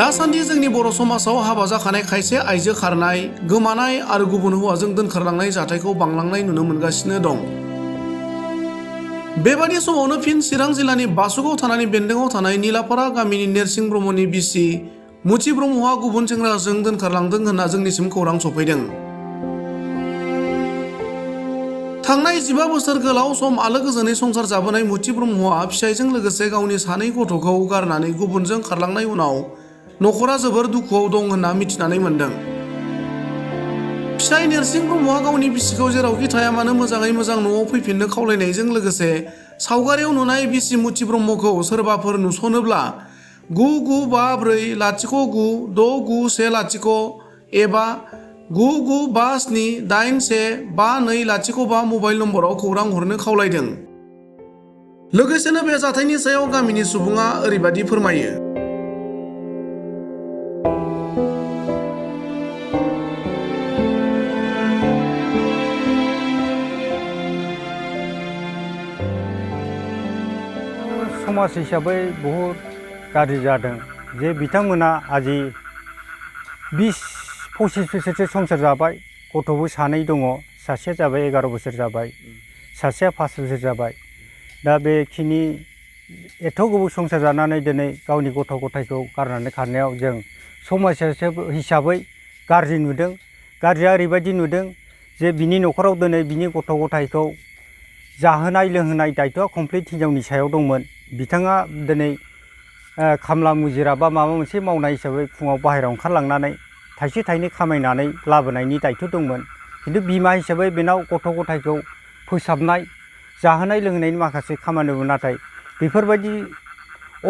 दासान्दि जोंनि बर' समाजाव हाबा जाखानाय खायसे आइजो खारनाय, गोमानाय आरो गुबुन हौवाजों दोनखारलांनाय जाथायखौ बांलांनाय नुनो मोनगासिनो दं। बेबादि समावनो फिन चिरां जिल्लानि बासुगाव थानानि बेन्दोंआव थानाय निलाफारा गामिनि नेरसिं ब्रह्मनि बिसि मुथि ब्रह्मआ गुबुन सेंग्राजों दोनखारलांदों होनना जोंनिसिम खौरां सफैदों। थांनाय 15 बोसोर गोलाव सम आलो गोजोनै संसार जाबोनाय मुथि ब्रह्मआ फिसायजों लोगोसे गावनि सानै गथ'खौ गारनानै गुबुनजों खारलांनाय उनाव नखरा जोबोर दुखुआव दं होनना मिथिनानै मोनदों। फिसाय नेरसिं ब्रह्मआ गावनि बिसिखौ जेरावखि थाया मानो मोजाङै मोजां न'आव फैफिननो खावलायनायजों लोगोसे सावगारियाव नुनाय बिसि मुथि ब्रह्मखौ सोरबाफोर नुस'नोब्ला 9953096910 एबा 9957815205 मबाइल नम्बराव खौरां हरनो खावलायदों। लोगोसेनो बे जाथायनि सायाव गामिनि सुबुङा ओरैबादि फोरमायो। समाज हिसाबै बहुत गाज्रि जादों जे बिथांमोना आजि 20-25 बोसोरसो संसार जाबाय, गथ'बो सानै दङ, सासेया जाबाय 11 बोसोर जाबाय, सासेया 5 बोसोर जाबाय। दा बेखिनि एथ' गोबाव संसार जानानै दिनै गावनि गथ' गथायखौ गारनानै खारनायाव जों समाज हिसाबै गाज्रि नुदों। गाज्रिया ओरैबायदि नुदों जे बिनि न'खराव दिनै बिनि गथ' गथायखौ जाहोनाय लोंहोनाय दायथ'आ कमप्लिट हिनजावनि सायाव दंमोन। बिथाङा दिनै खामला मुजिरा बा माबा मोनसे मावनाय हिसाबै फुङाव बाहेरायाव ओंखारलांनानै थाइसे थाइनै खामायनानै लाबोनायनि दायथ' दंमोन। खिन्थु बिमा हिसाबै बेनाव गथ' गथायखौ फोसाबनाय जाहोनाय लोंहोनायनि माखासे खामानि दंमोन। नाथाय बेफोरबायदि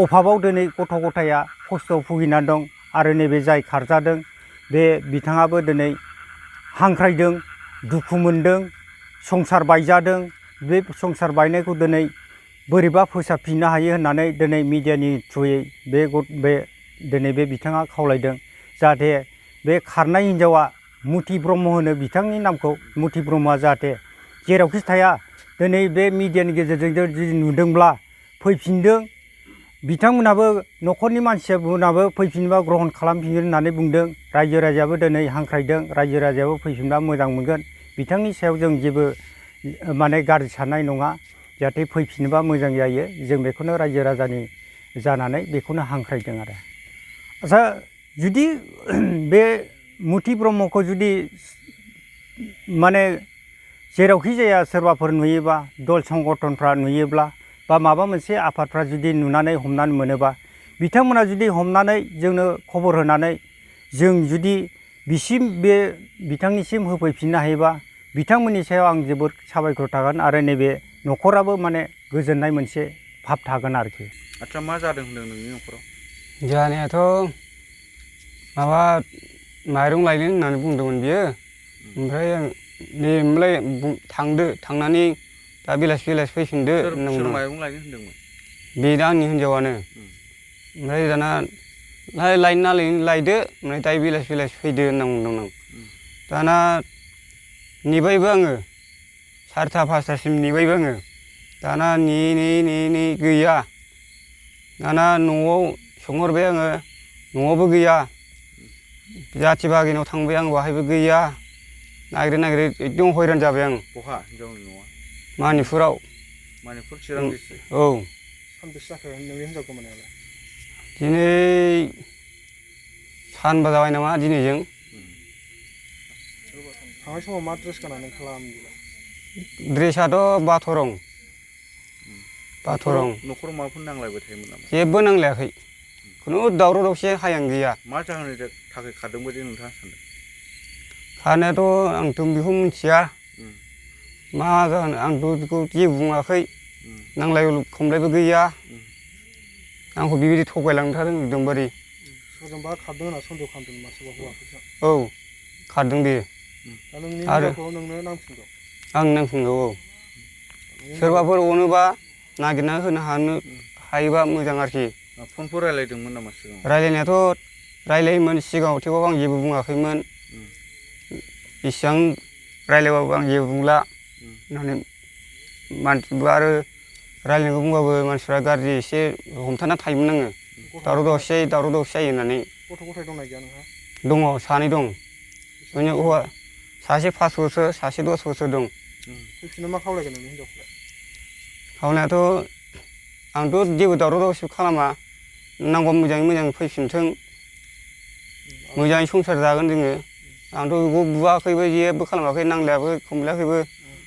अभाबाव दिनै गथ' गथाया खस्थ' भुगिनानै दं आरो नैबे जाय खारजादों बे बिथाङाबो दिनै हांख्रायदों, दुखु मोनदों, संसार बायजादों। बे संसार बायनायखौ दिनै बोरैबा फोसाबफिननो हायो होननानै दिनै मिडियानि थ्रुयै दिनै बे बिथाङा खावलायदों जाहाथे बे खारनाय हिन्जावा मुथि ब्रह्म होनो बिथांनि नामखौ, मुथि ब्रह्मआ जाहाथे जेरावखि थाया दिनै बे मिडियानि गेजेरजों जुदि नुदोंब्ला फैफिनदों, बिथांमोनहाबो न'खरनि मानसिफोराबो फैफिनबा ग्रहन खालामफिनगोन होननानै बुंदों। रायजो राजायाबो दिनै हांख्रायदों, रायजो राजायाबो फैफिनबा मोजां मोनगोन। बिथांनि सायाव जों जेबो माने गाज्रि साननाय नङा, जाहाथे फैफिनोबा मोजां जायो। जों बेखौनो रायजो राजानि जानानै बेखौनो हांख्रायदों आरो। आच्चा, जुदि बे मुथि ब्रह्मखौ जुदि माने जेरावखि जाया सोरबाफोर नुयोबा, दल संगठनफ्रा नुयोब्ला बा माबा मोनसे आफादफ्रा जुदि नुनानै हमनानै मोनोबा, बिथांमोना जुदि हमनानै जोंनो खबर होनानै जों जुदि बे बिथांनिसिम होफैफिननो हायोबा बिथांमोननि सायाव आं जोबोद साबायखर थागोन आरो नैबे न'खराबो माने गोजोननाय मोनसे भाब थागोन आरोखि। आच्चा, मा जादों होनदों नोंनि न'खराव? जानायाथ' माबा माइरं लायनो होननानै बुंदोंमोन बियो। ओमफ्राय आं नै होमबालाय थांदो, थांनानै दा बेलासि फैफिनदो होनदोंमोन। सोर माइरं लायनो होनदोंमोन? बे दा आंनि हिन्जावानो। ओमफ्राय दाना लायदो, ओमफ्राय दायो बेलासि फैदो होनना बुंदोंमोन आं। दाना नेबायबो आङो, 4टा-5टासिम नेबायबो आङो। दाना नेयै गैया। दाना न'आव सोंहरबाय आङो, न'आवबो गैया। जाथि बाहागिनाव थांबाय आं, बाहायबो गैया। नागिरै एकदम हैरान जाबाय आं। बहा हिन्जावनि न'आ? मानिपुराव। मानिपुर चिरां डिस्ट्रिक्ट? औ। सानबेसे जाखो नोंनि हिन्जाव गोमानायालाय? दिनै सानबा जाबाय नामा दिनैजों। थांनाय समाव मा ड्रेस गाननानै खालामदों? ड्रेसाथ' बाथ' रं। न'खराव माबाफोर नांलायबाय थायोमोन नामा? जेबो नांलायाखै, खुनु दावराव दावसि हायां गैया। मा जाहोननि थाखाय खारदों बायदि नोंथाङा सानदों? खारनायाथ' आंथ' बेखौ मिथिया मा जाहोन, आंथ' बेखौ जेबो बुङाखै। नांलाय खमलायबो गैया। आंखौ बेबायदि थगायलांनो थादों एकदमबारे। सोरजोंबा खारदों होनना सन्देह खालामदों नामा सोरबा हौवाफोरजों? औ, खारदों बेयो। दा नोंनि हिन्जावखौ नोंनो नांफिनगौ? आं नांफिनगौ, औ। सोरबाफोर अनोबा नागिरना होनो हायोबा मोजां आरोखि। फनफोर रायलायदोंमोन नामा सिगाङाव? रायलायनायाथ' रायलायोमोन सिगाङाव, थेवबाबो आं जेबो बुङाखैमोन। इसिबां रायलायबाबो आं जेबो बुंला होननानै आरो रायलायनायखौ बुंबाबो मानसिफ्रा गाज्रि एसे हमथाना थायोमोन आङो। दावराव दावसि जायो होननानै। गथ' गथाय दंना गैया नोंहा? दङ सानै दं बिनि हौवा सासे 5 बोसोर सासे 10 बोसोर दं फैफिननो मा खावलायगोन नोंनि हिनजावखौलाय? खावलायाथ' आंथ' जेबो दावराव दावसि खालामा नांगौ मोजाङै मोजां फैफिनथों मोजाङै संसार जागोन जोङो आंथ' बेखौ बुआखैबो जेबो खालामाखै नांलायाखै खमलायाखैबो